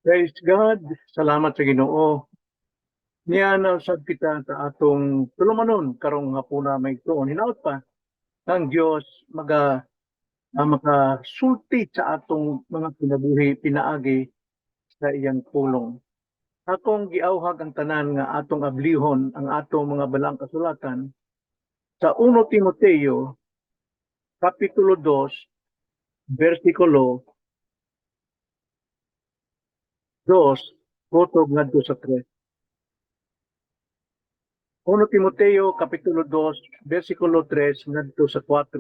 Praise God. Salamat sa Ginoo. Niya na usab kita sa atong tulumanon karong hapuna, may tuon. Hinaot pa ang Dios maga makasulti sa atong mga kinabuhi pinaagi sa iyang pulong. Akong giawhag ang tanan nga atong ablihon ang atong mga balaang kasulatan sa 1 Timoteo kapitulo 2 bersikulo 2 kutob ngadto sa 3. 1 Timoteo kapitulo 2 bersikulo 3 ngadto sa 4,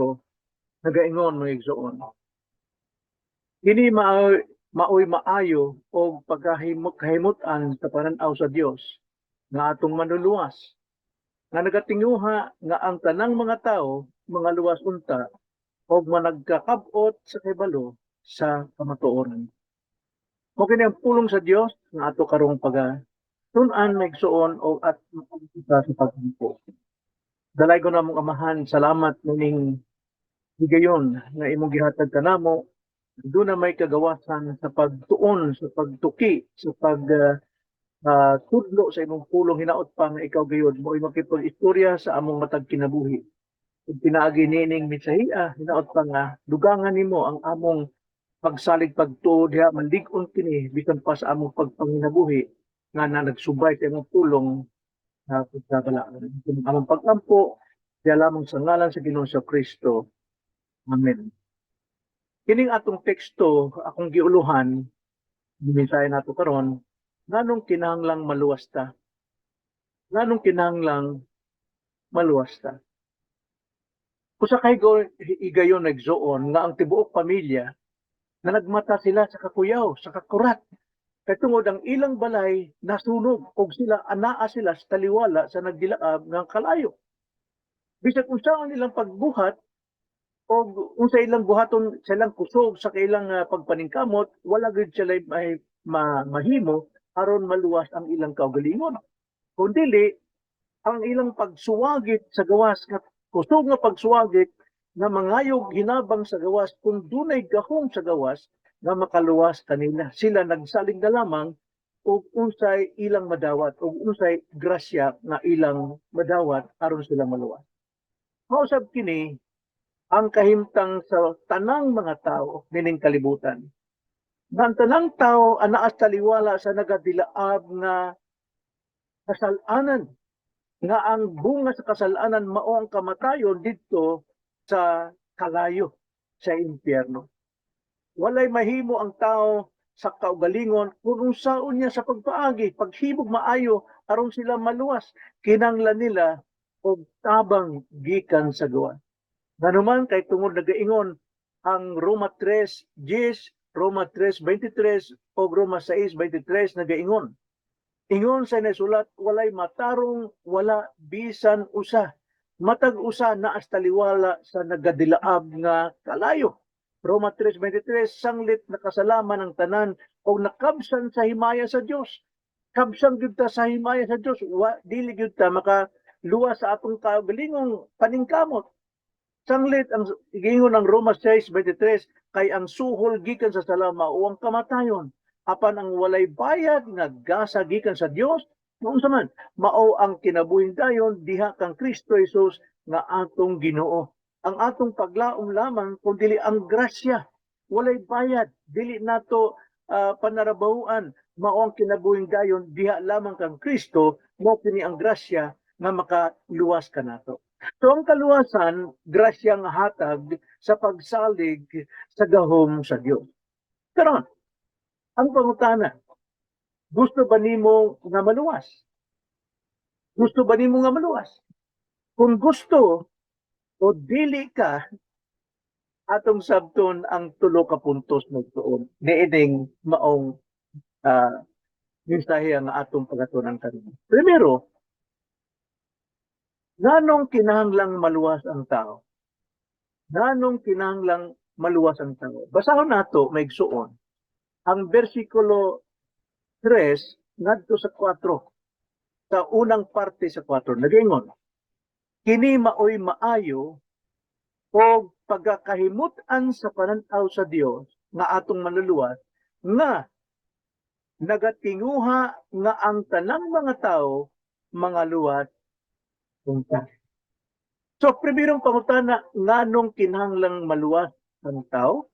nagaingon, mga igsoon. Kini maoy maayo og pagkahimot kahimut-an sa pananaw sa Dios nga atong manluluwas, nga nagatinguha nga ang tanang mga tawo mga luwas unta og managkakab-ot sa kahibalo sa kamatuoran. Mao kini ang pulong sa Dios nga ato karong paga tun-an, mga igsoon, o at sa pag-ampo. Dalaygon namong Amahan, salamat nining higayon nga imong gihatag kanamo. Duna may kagawasan sa pagtuon, sa pagtuki, sa pag tudlo sa imong pulong. Hinaot pa nga ikaw gayud mo makipag-istorya sa among matag kinabuhi. Ug pinaagi nining mensahiya, hinaot pa nga dugangan nimo ang among pagsalig, pagtuo diha, malig-on kini bisan pa sa among pagpanginabuhi nga na nagsubay sa imong pulong na pagkabalaan. Among pag-ampo diha lamang sa ngalan sa Ginoong Kristo. Amen. Kining atong teksto, akong giuluhan, mensahe nato karon, nganong kinahanglang maluwas ta? Nganong kinahanglang maluwas ta? Usa kay higayon, igsoon, nga ang tibuok pamilya na nagmata sila sa kakuyaw, sa kakurat. Kay tungod ang ilang balay nasunog ug sila anaa sila sa taliwala sa nagdilaab nga kalayo. Bisag unsa ang ilang pagbuhat og unsa ilang buhaton sa ilang kusog, sa ilang pagpaningkamot, wala gyud sila may mahimo aron maluwas ang ilang kaugalingon. Kung dili, ang ilang pagsuwagit sa gawas, nga kusog nga pagsuwagit nga mangayog hinabang sa gawas kung dunay gahom sa gawas nga makaluwas kanila. Sila nagsalig na lamang og unsay ilang madawat og unsay grasya nga ilang madawat aron sila maluwas. Mao sab kini ang kahimtang sa tanang mga tao nining kalibutan. Nga ang tanang tao anaa sa taliwala sa nagadilaab nga kasalanan, nga ang bunga sa kasalanan mao ang kamatayon didto sa kalayo, sa impyerno. Walay mahimo ang tao sa kaugalingon kung unsaon niya sa pagpaagi, paghimog maayo aron sila maluwas. Kinanglan nila og tabang gikan sa gawas. Nganuman kay tungod nagaingon ang Roma 3:10, Roma 3:23 o Roma 6:23, nagaingon. Ingon sa nasulat, walay matarong, wala bisan usa. Matag usa naa sa taliwala sa nagadilaab nga kalayo. Roma 3:23, sanglit nakasalaman ang tanan og nakabsan sa himaya sa Dios. Kabsan gyud ta sa himaya sa Dios, wa dili gyud ta makaluwas sa atong kaugalingong paningkamot. Sanglit ang giingon ng Roma 6:23, kay ang suhol gikan sa sala mao ang kamatayon. Apan ang walay bayad nga gasa gikan sa Dios, unsa man, mao ang kinabuhing dayon diha kang Kristo Jesus nga atong Ginoo. Ang atong paglaom lamang kung dili ang grasya, walay bayad, dili nato panarabahuan, mao ang kinabuhing dayon diha lamang kang Kristo, mao kini ang grasya nga makaluwas kanato. So ang kaluwasan, grasya nga hatag sa pagsalig sa gahom sa Dios. Karon, ang pangutana, gusto ba nimo nga maluwas? Gusto ba nimo nga maluwas? Kung gusto o dili ka, atong sabton ang tulo ka puntos magtuon niining maong mensahe nga atong pagatunan karon. Primero, nganong kinahanglang maluwas ang tao? Nganong kinahanglang maluwas ang tao? Basahon nato, mga igsuon, ang bersikulo 3 ngadto sa 4. Sa unang parte sa 4, nagaingon, kini maoy maayo og pagkakahimut-an sa pananaw sa Dios nga atong manluluwas nga Nagatinguha nga ang tanang mga tao mga luwas unta. So, primerong pangutana, nganong kinahanglang maluwas ang tao?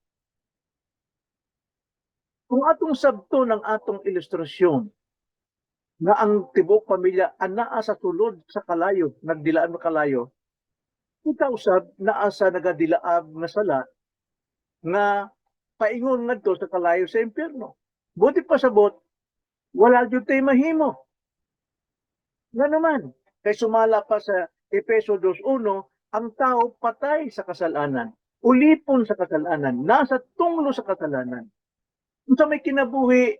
Kung atong sabton ang atong ilustrasyon, nga ang tibuok pamilya anaa sa sulod sa kalayo, nagdilaan nga kalayo, kita usab naa sa nagadilaab nga sala nga paingon ngadto sa kalayo sa impyerno. Buti pasabot, wala gyud tay mahimo. Nga naman, kay sumala pa sa Efeso 2.1, ang tao patay sa kasalanan, ulipon sa kasalanan, nasa tunglo sa kasalanan. Unsa may kinabuhi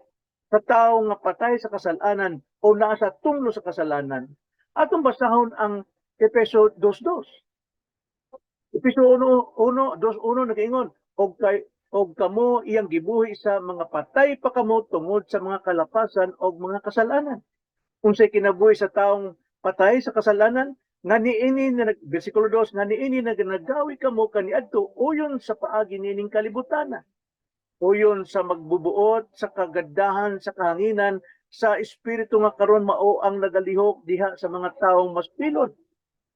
sa tao nga patay sa kasalanan o nasa tunglo sa kasalanan? Atong basahon ang Efeso 2.2. Efeso 1, 1, 2.1 nagaingon, og kay og kamo iyang gibuhi sa mga patay pa kamo tungod sa mga kalapasan og mga kasalanan. Unsay kinabuhi sa taong patay sa kasalanan? Nga niini na, versikulo 2, nga niini na nagawi kamo kaniadto uyon sa paagi niining kalibutana, uyon sa magbubuot sa kagandahan sa kahanginan sa espiritu nga karon mao ang nagalihok diha sa mga taong maspilod,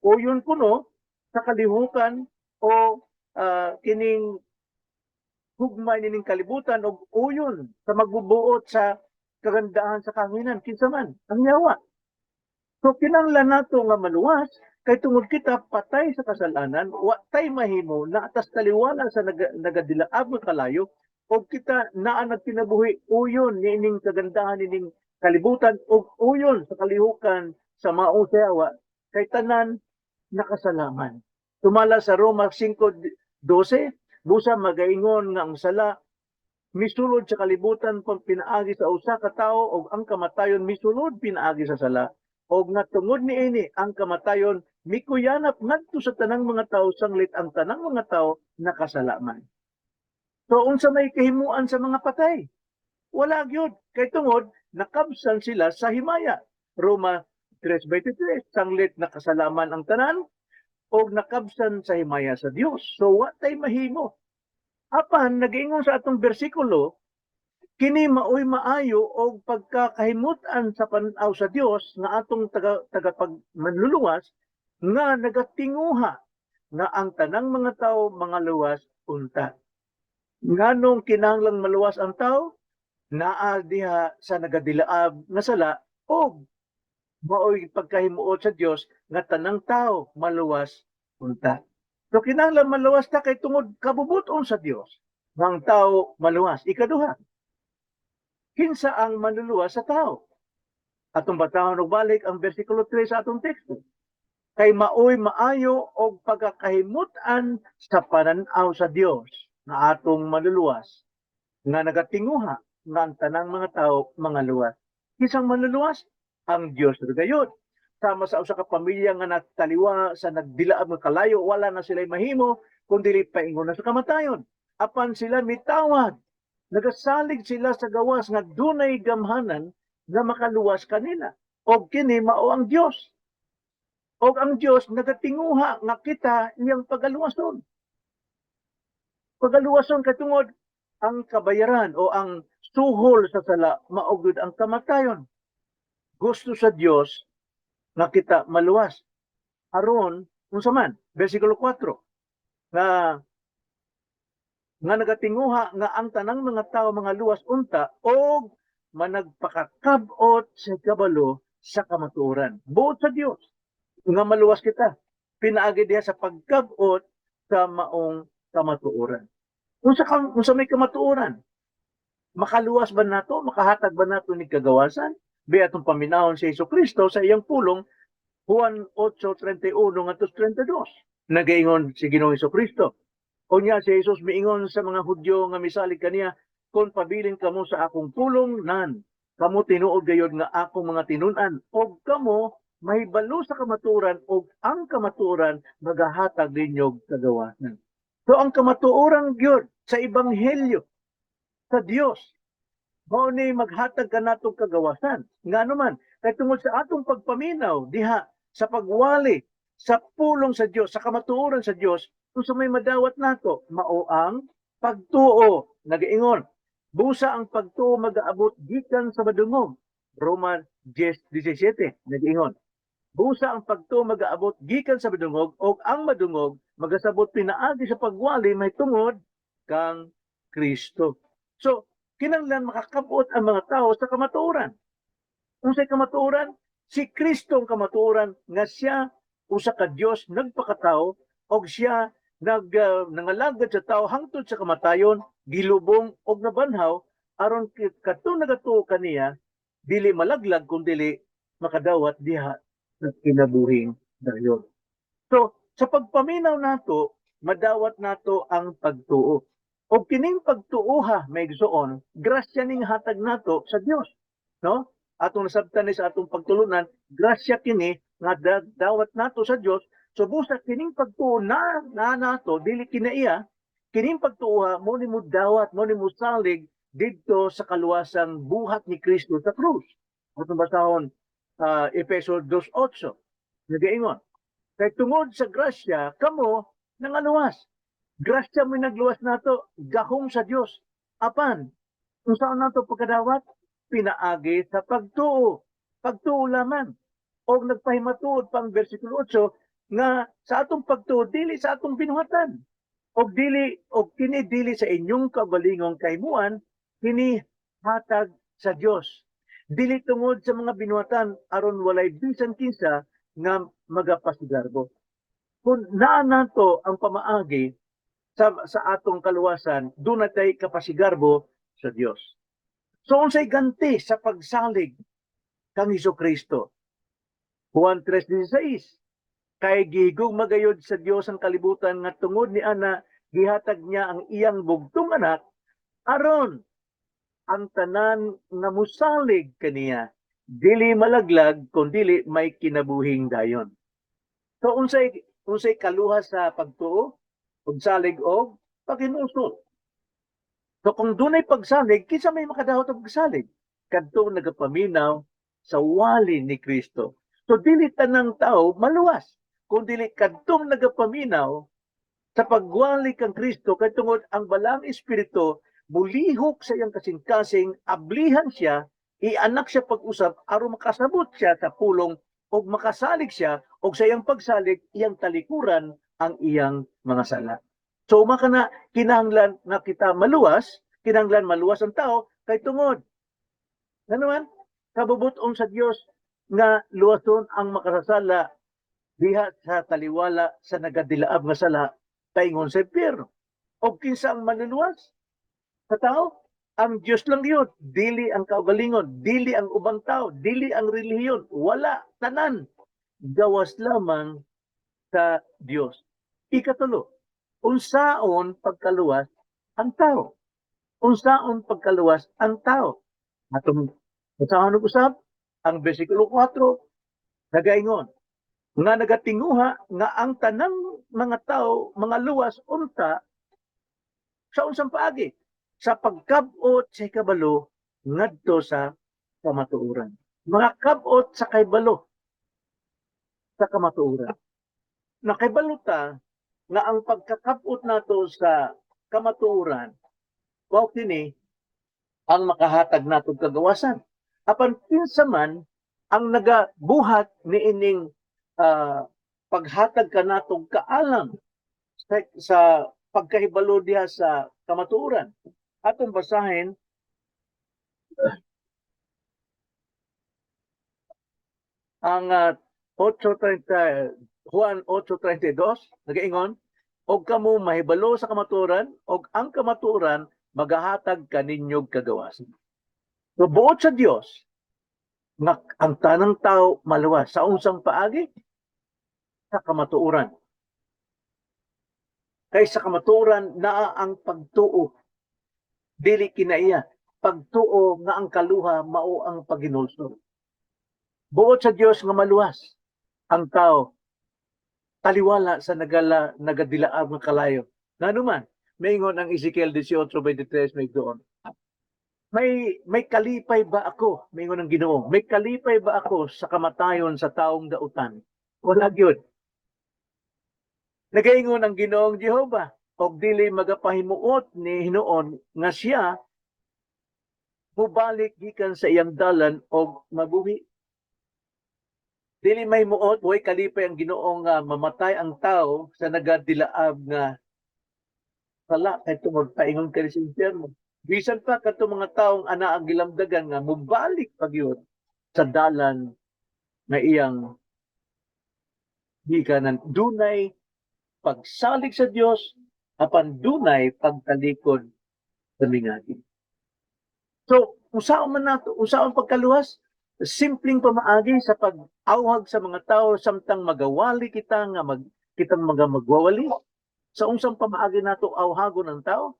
uyon kuno sa kalihukan o kining gugmay nining kalibutan og uyon sa magbubuot sa kagandahan sa kahanginan. Kinsa man ang yawa. So kinahanglan nato nga maluwas kay tungod kita patay sa kasalanan, wa tay mahimo, naa tas taliwala sa nagadilaab nga kalayo og kita naa nagkinabuhi uyon niining kagandahan nining kalibutan ug uyon sa kalihukan sa maong sayawa, kay tanan nakasalaman. Tumala sa Roma 5:12, busa magaingon nga ang sala misulod sa kalibutan pag pinaagi sa usa ka tawo og ang kamatayon misulod pinaagi sa sala, og nga tungod niini ang kamatayon mikuyanap ngadto sa tanang mga tawo sanglit ang tanang mga tawo nakasalaman. So unsa may kahimuan sa mga patay? Wala gyud, kay tungod nakabsan sila sa himaya. Roma 3:23, sanglit nakasalaman ang tanan og nakabsan sa himaya sa Dios. So wa tay mahimo. Apan nagaingon sa atong bersikulo, kini maoy maayo og pagkakahimut-an sa pan-aw sa Dios nga atong tagapagmanluluwas nga nagatinguha nga ang tanang mga tao mga luwas unta. Nganong kinahanglang maluwas ang tao? Naa diha sa nagadilaab nga sala og maoy pagkahimuot sa Dios nga tanang tao maluwas unta. So kinahanglan maluwas ta kay tungod kabubuton sa Dios nga ang tao maluwas. Ikaduha, kinsa ang manluluwas sa tao? Atong basahon og balik ang bersikulo 3 sa atong teksto. Kay maoy maayo og pagkakahimut-an sa pananaw sa Dios nga atong manluluwas nga nagatinguha nga ang tanang mga tao mga luwas. Kinsang manluluwas? Ang Dios gayud. Sama sa usa ka pamilya nga nataliwa sa nagdilaab nga kalayo, wala na sila mahimo kun dili paingon na sa kamatayon. Apan sila mitawag. Nagasalig sila sa gawas nga dunay gamhanan nga makaluwas kanila. Og kini mao ang Dios. Og ang Dios nagatinguha nga kita iyang pagaluwason. Pagaluwason kay tungod ang kabayaran o ang suhol sa sala mao gyud ang kamatayon. Gusto sa Dios nga kita maluwas. Aron unsa man? Versikulo 4 nga nagatinguha nga ang tanang mga tao mga luwas unta og managpakakab-ot sa kabalo sa kamatuoran. Buot sa Dios nga maluwas kita pinaagi diha sa pagkab-ot sa maong kamatuoran. Unsa may kamatuoran? Makaluwas ba nato? Makahatag ba nato ni kagawasan? Bi atong paminawon si Hesus Kristo sa iyang pulong, Juan 8:31 ngadto 32. Nagaingon si Ginoong Hesus Kristo. Unya si Jesus miingon sa mga Hudyo nga misalig kaniya, "Kon pabilin kamo sa akong pulong nan, kamo tinuod gayod nga akong mga tinun-an, og kamo mahibalo sa kamatuoran, og ang kamatuoran magahatag ninyog kagawasan." So ang kamatuoran gyud sa ebanghelyo sa Dios mao ni maghatag kanatong kagawasan. Ngano man? Kay tungod sa atong pagpaminaw diha sa pagwali sa pulong sa Dios, sa kamatuoran sa Dios, kung sa may madawat nato, mao ang pagtuo. Nagaingon, Busa ang pagtuo magaabot gikan sa madungog. Roma 10:17 nag-ingon. Busa ang pagtuo magaabot gikan sa madungog og ang madungog magasabot pinaagi sa pagwali mahitungod kang Kristo. So, kinahanglan makakabot ang mga tao sa kamatuoran. Unsay kamatuoran? Si Kristo ang kamatuoran nga siya usa ka Dios nagpakatao og siya nangalagad sa tao hangtod sa kamatayon, gilubong og nabanhaw aron kadtong nagatuo kaniya dili malaglag kun dili makadawat diha sa kinabuhing dayon. So, sa pagpaminaw nato, madawat nato ang pagtuo. Og kining pagtuoha, mga igsoon, grasya ning hatag nato sa Dios, no? Atong nasabtan ni sa atong pagtulunan, grasya kini nga dawat nato sa Dios. So busa kining pagtuo na nato dili kinaiya, kining pagtuoha mo ni mo dawat, mo ni mo salig didto sa kaluwasang buhat ni Kristo sa krus. Atong basahon Efeso 2:8. Nagaingon, "Kay tungod sa grasya kamo nangaluwas." Grasya mo nagluwas nato, gahom sa Dios. Apan, unsaon nato pagkadawat? Pinaagi sa pagtuo. Pagtuo lamang. Og nagpahimatuod pang versikulo 8 nga sa atong pagtuo dili sa atong binuhatan. Og dili og kini dili sa inyong kaugalingong kahimuan, kini hatag sa Dios. Dili tungod sa mga binuhatan aron walay bisan kinsa nga magapasigarbo. Kung naa nato ang pamaagi sa atong kaluwasan, duna tay kapasigarbo sa Dios. So unsay ganti sa pagsalig kang Kristo? Juan 3:16. "Kay gihigugma gayud sa Dios ang kalibutan nga tungod ni ana gihatag niya ang iyang bugtong anak aron ang tanan nga musalig kaniya dili malaglag kun dili may kinabuhing dayon." So unsay kaluha sa pagtuo? Pagsalig og paghinulsol. So kung dunay pagsalig, kinsa may makadawat og pagsalig? Kadtong nagapaminaw sa wali ni Kristo. So dili tanang tao maluwas, kun dili kadtong nagapaminaw sa pagwali kang Kristo, kay tungod ang Balaang Espiritu mulihok sa iyang kasing-kasing, ablihan siya, ianak siya pag-usab aron makasabot siya sa pulong ug makasalig siya, ug sa iyang pagsalig iyang talikuran ang iyang mga sala. So maka na kinahanglan nga kita maluwas, kinahanglan maluwas ang tao kay tungod naman kabubut-on sa Dios nga luwason ang makasasala diha sa taliwala sa nagadilaab nga sala paingon sa impyerno. Og kinsa ang manluluwas sa tao? Ang Dios lang yun. Dili ang kaugalingon, dili ang ubang tao, dili ang relihiyon. Wala, tanan. Gawas lamang sa Dios. Ikatulo, unsaon pagkaluwas ang tao? Unsaon pagkaluwas ang tao? Atong unsaon usab ang bersikulo 4 nagaingon nga nagatinguha nga ang tanang mga tao mga luwas unta sa unsang paagi? Sa pagkab-ot sa ikabalo ngadto sa kamatuoran. Mga kab-ot sa kaibalo sa kamatuoran. Nakibalo ta nga ang pagkakab-ot nato sa kamatuoran mao kini ang makahatag nato kagawasan. Apan kinsa man ang nagabuhat niining paghatag kanatong kaalam sa pagkahibalo diha sa kamatuoran? Atong basahin ang 8:30, Juan 8:32, nagaingon, "Og kamo mahibalo sa kamatuoran og ang kamatuoran magahatag kaninyog kagawasan." So buot sa Dios nga ang tanang tao maluwas sa unsang paagi? Sa kamatuoran. Kay sa kamatuoran naa ang pagtuo. Dili kinaiya. Pagtuo nga ang kaluha mao ang paghinulsol. Buot sa Dios nga maluwas ang tao taliwala sa nagadilaab nga kalayo. Ngano man, maingon ang Ezekiel 18:23, may doon. May kalipay ba ako?" Maingon ang Ginoo. "May kalipay ba ako sa kamatayon sa taong dautan? Wala gyud. Nagaingon ang Ginoong Jehova, og dili magapahimuot ni hinuon nga siya Mubalik gikan sa iyang dalan og mabuhi. Dili mahimuot, way kalipay ang Ginoo nga mamatay ang tao sa nagadilaab nga sala kay tungod paingon kari sa impyerno. Bisan pa kadto mga taong ana ang gilamdagan nga mubalik pa gyud sa dalan nga iyang gikanan, dunay pagsalig sa Dios apan dunay pagtalikod sa mingagi. So, unsaon man nato, unsaon pagkaluwas? Simpleng pamaagi sa pag-awhag sa mga tao samtang magawali kita nga mag kitang mga magwawali. Sa unsang pamaagi nato awhagon ang tao?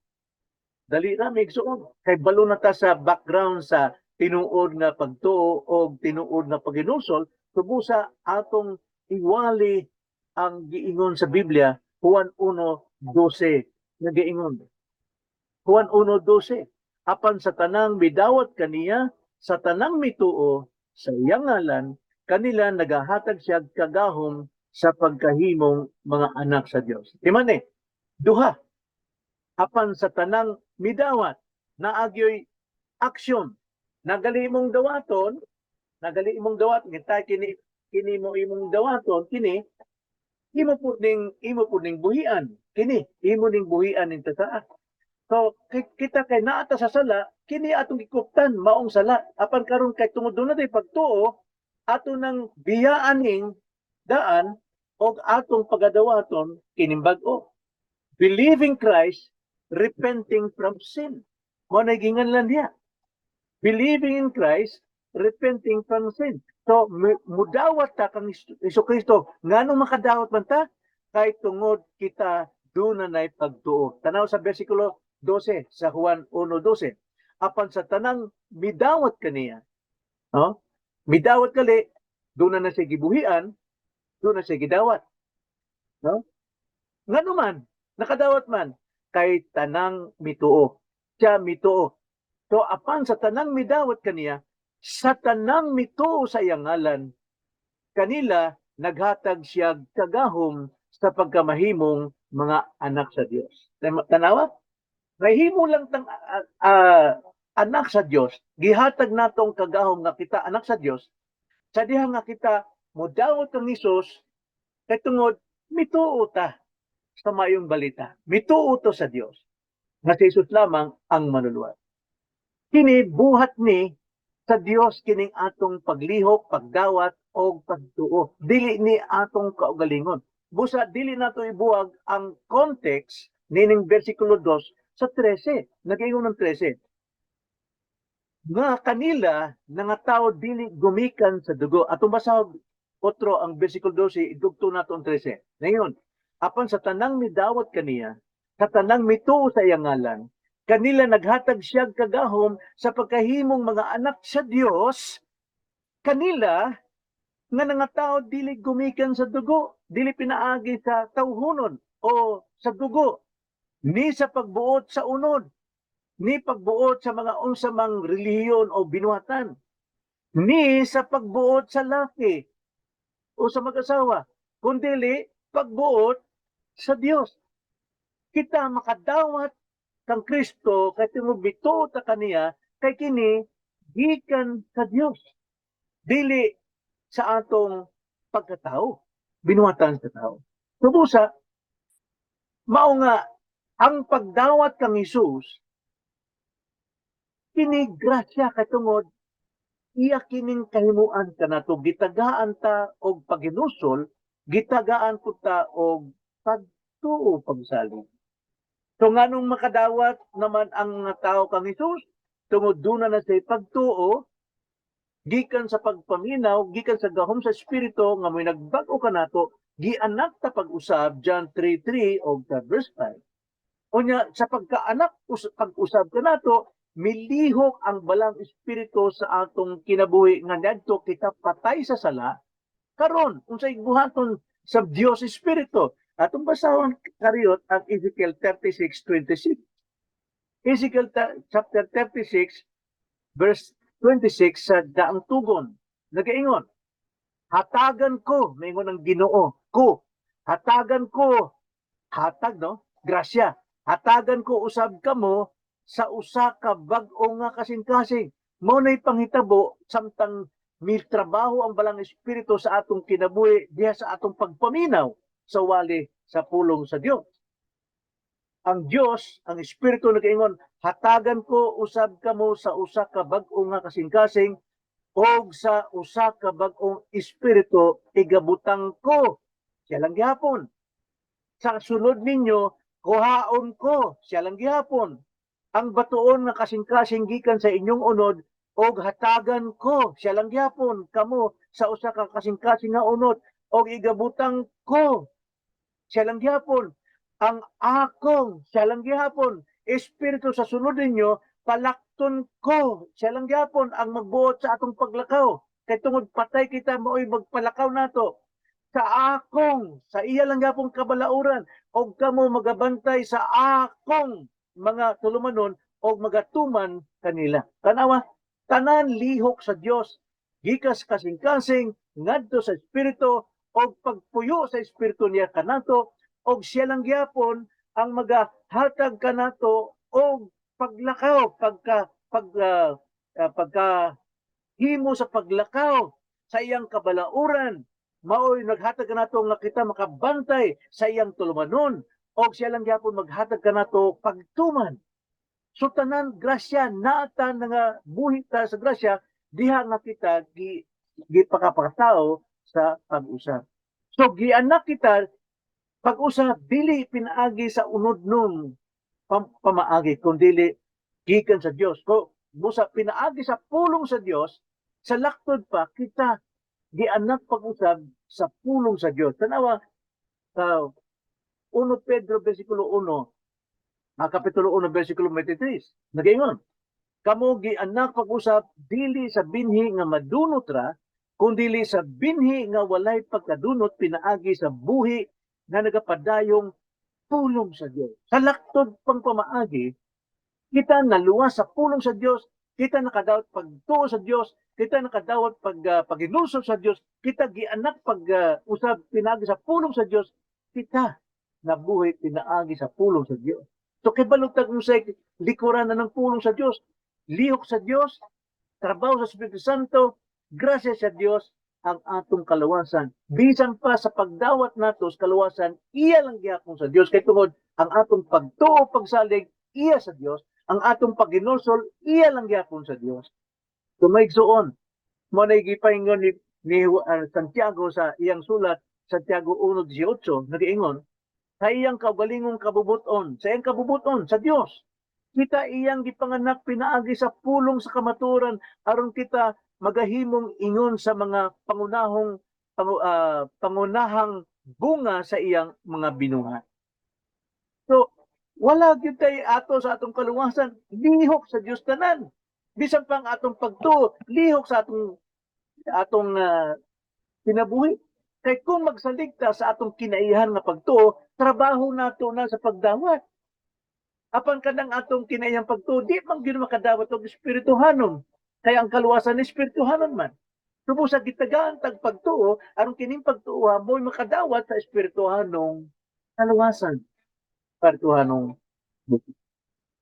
Dali ra, mga igsoon. Kay balo na ta sa background sa tinuod nga pagtuo o tinuod nga paghinulsol, tubusa atong iwali ang giingon sa Biblia, Juan 1:12, nga giingon. Juan 1:12, "Apan sa tanang midawat kaniya, sa tanang mituo sa iyang ngalan, kanila nagahatag siya kagahom sa pagkahimong mga anak sa Dios." Timan eh, duha. Apan sa tanang midawat, naagyoy aksyon. Nagali imong dawaton, nagali imong dawat, kita kini kini mo imong dawaton, kini imo po ning buhian. Kini imo ning buhian ning tasaa. So kita kay naa ta sa sala, kini atong gikuptan maong sala. Apan karon kay tungod duna tay pagtuo, ato nang biyaan ning daan og atong pagadawaton kining bag-o. Believing Christ, repenting from sin. Mao na ginganlan niya. Believing in Christ, repenting from sin. So mudawat ta kang Kristo. Nganong makadawat man ta? Kay tungod kita duna nay pagtuo. Tanaw sa bersikulo 12 sa Juan 1:12. Apan sa tanang midawat kaniya. No? Midawat kali, duna na siya gibuhian, duna siya gidawat. No? Ngano man, nakadawat man kay tanang mituo. Siya mituo. So apan sa tanang midawat kaniya, sa tanang mituo sa iyang ngalan, kanila naghatag siya kagahom sa pagkamahimong mga anak sa Dios. Tanawa? Nahimo lang tang anak sa Dios, gihatag natong kagahom nga kita anak sa Dios. Sa diha nga kita modawat kang Hesus kay tungod mituo ta sa maayong balita. Mituo to sa Dios nga si Jesus lamang ang manluluwas. Kini buhat ni sa Dios kining atong paglihok, pagdawat o pagtuo. Dili ni atong kaugalingon. Busa dili nato ibuwag ang context nining bersikulo 2 sa 13. Nag-ingon ng 13 nga kanila nga tao dili gumikan sa dugo. Atong basahog otro ang bersikulo 12, idugto nato ang 13. Ngayon, apan sa tanang midawat kaniya, sa tanang mituo sa iyang ngalan, kanila naghatag siya kagahom sa pagkahimong mga anak sa Dios, kanila nga nga tao dili gumikan sa dugo, dili pinaagi sa tawhonon o sa dugo, ni sa pagbuot sa unod, ni pagbuot sa mga unsa mang relihiyon o binuhatan, ni sa pagbuot sa laki o sa mag-asawa, kundili pagbuot sa Dios. Kita makadawat kang Kristo kay tungod mituo ta kaniya kay kini gikan sa Dios. Dili sa atong pagkatao, binuhatan sa tao. Tubusa, mao nga ang pagdawat kang Hesus kini grasya kay tungod iya kining kahimuan kanato, gitagaan ta og paghinulsol, gitagaan pud ta og pagtuo, pagsalig. So nganong makadawat naman ang mga tao kang Hesus? Tungod duna na say pagtuo gikan sa pagpaminaw, gikan sa gahom sa Espiritu nga mo'y nagbag-o kanato, gianak ta pag-usab, John 3:3 og sa verse 5. Unya sa pagkaanak pag-usab kanato, milihok ang Balang Espiritu sa atong kinabuhi nga niadto kita patay sa sala. Karon, unsay buhaton sa Dios Espiritu? Atong basahon kariyot ang Ezekiel 36:26. Ezekiel chapter 36 verse 26 sa daang tugon. Nagaingon, "Hatagan ko," maingon ang Ginoo, "ko, hatagan ko," hatag no, grasya, "hatagan ko usab kamo sa usa ka bag-o nga kasing-kasing. Mao nay panghitabo samtang mitrabaho ang Balaang Espiritu sa atong kinabuhi diha sa atong pagpaminaw sa wali sa pulong sa Dios. Ang Dios, ang Espiritu, nagaingon, "Hatagan ko usab kamo sa usa ka bag-o nga kasing-kasing og sa usa ka bag-ong espiritu igabutang ko." Siya lang gihapon. "Sa sulod ninyo kuhaon ko." Siya lang gihapon. "Ang batuon nga kasing-kasing gikan sa inyong unod og hatagan ko." Siya lang gihapon kamo sa usa ka kasing-kasing nga unod og igabutang ko. Siya lang gihapon. Ang akong, siya lang gihapon, espiritu sa sulod ninyo palakton ko. Siya lang gihapon ang magbuot sa atong paglakaw. Kay tungod patay kita, maoy magpalakaw nato. Sa akong, sa iya lang gihapon kabalauran, og kamo magabantay sa akong mga tulumanon og magatuman kanila. Tanawa, tanan lihok sa Dios gikas kasing-kasing ngadto sa espiritu og pagpuyo sa espiritu niya kanato, og siya lang gihapon ang magahatag kanato og paglakaw, pagka pag ah, ah, pagka himo sa paglakaw sa iyang kabalauran. Maoy naghatag kanato nga kita makabantay sa iyang tulumanon og siya lang gihapon maghatag kanato pagtuman. So tanan grasya naata na nga buhi ta sa grasya diha nga kita gi gipakapatao sa pag-usab. So gianak kita pag-usab dili pinaagi sa unodnon pamaagi kundili gikan sa Dios. Ko busa pinaagi sa pulong sa Dios, sa laktod pa kita gianak pag-usab sa pulong sa Dios. Tanawa sa 1 Pedro versikulo 1, kapitulo 1 versikulo 23. Nagaingon, "Kamo gianak pag-usab dili sa binhi nga madunot ra, kundili sa binhi nga walay pagkadunot pinaagi sa buhi nga nagapadayong pulong sa Dios." Sa laktod pang pamaagi, kita naluwas sa pulong sa Dios, kita nakadawat pagtuo sa Dios, kita nakadawat pag sa Dios, kita gianak pag usab pinaagi sa pulong sa Dios, kita nabuhi pinaagi sa pulong sa Dios. So kay balutag mo sa likuran na ng pulong sa Dios, lihok sa Dios, trabaho sa Espiritu Santo, grasya sa Dios ang atong kaluwasan. Bisan pa sa pagdawat nato sa kaluwasan, iya lang gihapon sa Dios kay tungod ang atong pagtuo, pagsalig, iya sa Dios, ang atong paghinulsol, iya lang gihapon sa Dios. So mga igsuon, mo na gipaingon ni Santiago sa iyang sulat, Santiago 1:18, nagiingon, sa iyang kaugalingong kabubuton, sa iyang kabubuton sa Dios, kita iyang gipanganak pinaagi sa pulong sa kamatuoran aron kita magahimong ingon sa mga pangunahang bunga sa iyang mga binuhat. So, wala gyud tay ato sa atong kaluwasan, lihok sa Dios tanan. Bisan pang atong pagtuo, lihok sa atong kinabuhi. Kay kung magsalig ta sa atong kinaihan nga pagtuo, trabaho nato na sa pagdawat. Apan kanang atong kinaiyang pagtuo, di man gyud makadawat og espirituhanon. Kay ang kaluwasan espirituhanon man. Tubos sa gitagaan tag pagtuo, aron kining pagtuo mo'y makadawat sa espirituhanong kaluwasan. Espirituhanong buhi.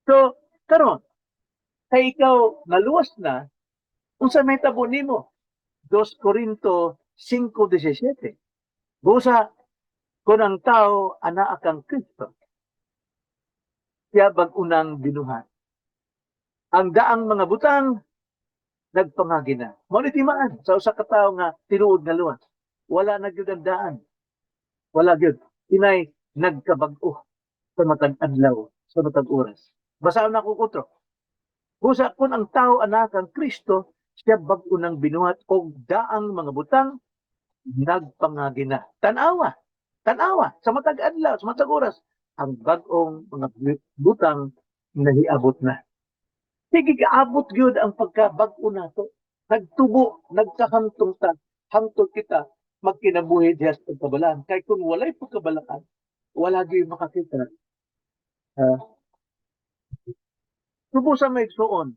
So, karon, kay ikaw naluwas na, unsa may tabo nimo? 2 Corinto 5:17. "Busa, kung ang tao anaa kang Kristo, siya bag-unang binuhat. Ang daang mga butang nagpangagi na." Mao ni timaan sa usa ka tawo nga tinuod nga luwas. Wala na gyud ang daan. Wala gyud. Inay nagkabag-o sa matag adlaw, sa matag oras. Basahon nako otro. "Busa kung ang tao anaa kang Kristo, siya bag-o nang binuhat og daang mga butang nagpangagi na." Tanawa. Tanawa sa matag adlaw, sa matag oras, ang bag-ong mga butang nahiabot na. Sige, kaabot gyud ang pagkabag-o nato. Nagtubo, nagkahamtong ta, hangtod kita magkinabuhi diha sa pagkabalaan. Kay kung walay pagkabalaan, wala gyud makakita. Tubo sa may igsuon,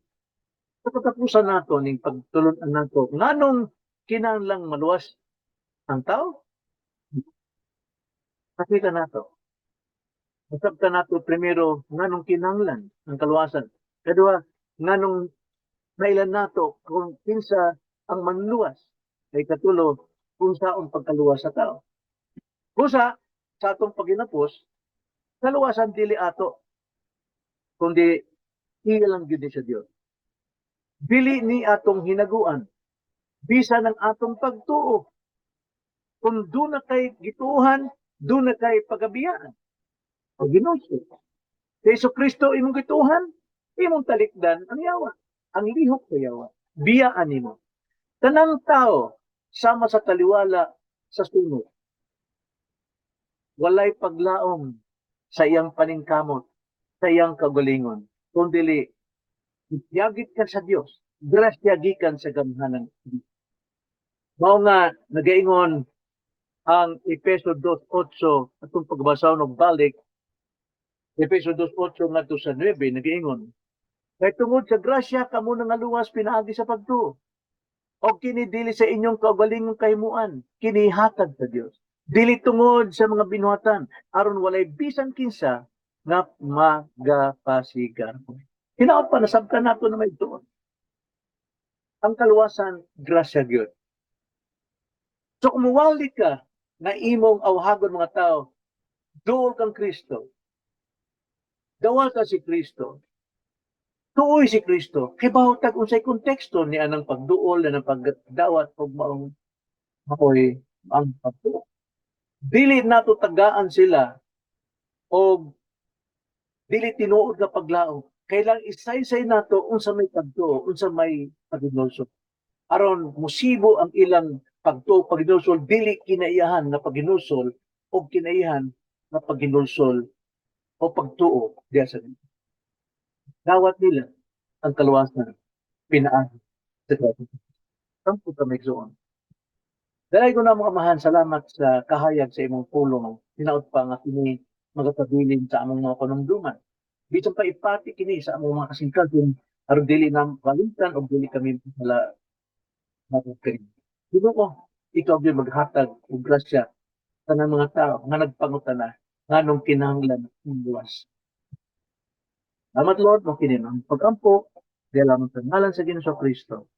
sa katapusan nato ning pagtulon-an nato, nganong kinahanglang maluwas ang tao? Nakita nato. Masabtan nato primero nganong kinahanglan ang kaluwasan. Kaduha, nganong nailan nato kung kinsa ang manluwas. Kay katulo, kung saon pagkaluwas sa tao. Kusa, sa atong paginapos, kaluwasan dili ato, kundi iya lang gyud ni sa Dios. Dili ni atong hinaguan, bisan ang atong pagtuo. Kung duna kay gituohan, duna kay pagabiyaan. O ginulsol. Si Jesu Kristo imong gituohan, imong talikdan ang yawa. Ang lihok sa yawa. Biyaan nimo. Tanang tao sama sa taliwala sa sunog. Walay paglaom sa iyang paningkamot, sa iyang kagalingon. Kung dili, yagit ka sa Dios, grasya gikan sa gamhanan. Mao nga nagaingon ang Efeso 2:8, atong pagbasa og balik, Efeso 2:8 ngadto sa 9, nagaingon, "Kay tungod sa grasya kamo nangaluwas pinaagi sa pagtuo. Og kini dili sa inyong kaugalingong kahimuan, kini hatag sa Dios. Dili tungod sa mga binuhatan, aron walay bisan kinsa nga magapasigar." Hinaot pa nasabtan nato na may tuon. Ang kaluwasan, grasya gyud. So kung muwali ka na imong awhagon mga tao, duol kang Kristo. Dawat ka si Kristo. Tuoy si Kristo. Kay tag unsay konteksto ni anang pagduol na ng pagdawat og maong maoy ang pagtuo. Dili nato tagaan sila og dili tinuod nga paglaom. Kailang isaysay nato unsa may pagtuo, unsa may paghinulsol. Aron musibo ang ilang pagtuo, paghinulsol, dili kinaiyahan nga paghinulsol o kinaiyahan nga paghinulsol o pagtuo diya sa Dios. Dawat nila ang kaluwasan pinaagi sa Kristo. Tampo kami, igsoon. Dalay ko na mga amahan, salamat sa kahayag sa imong pulong. Hinaot pa nga kini magapabilin sa among mga panumduman. Bisan pa ipati kini sa among mga kasingkasing aron dili na kalimtan o dili kami wala makukiri. Ginoo, ikaw gyud maghatag og grasya sa mga tao nga nagpangutana nganong kinahanglan ng luwas. Salamat, Lord, mo kini ang pagampo diya lamang sa ngalan sa Ginoo Kristo.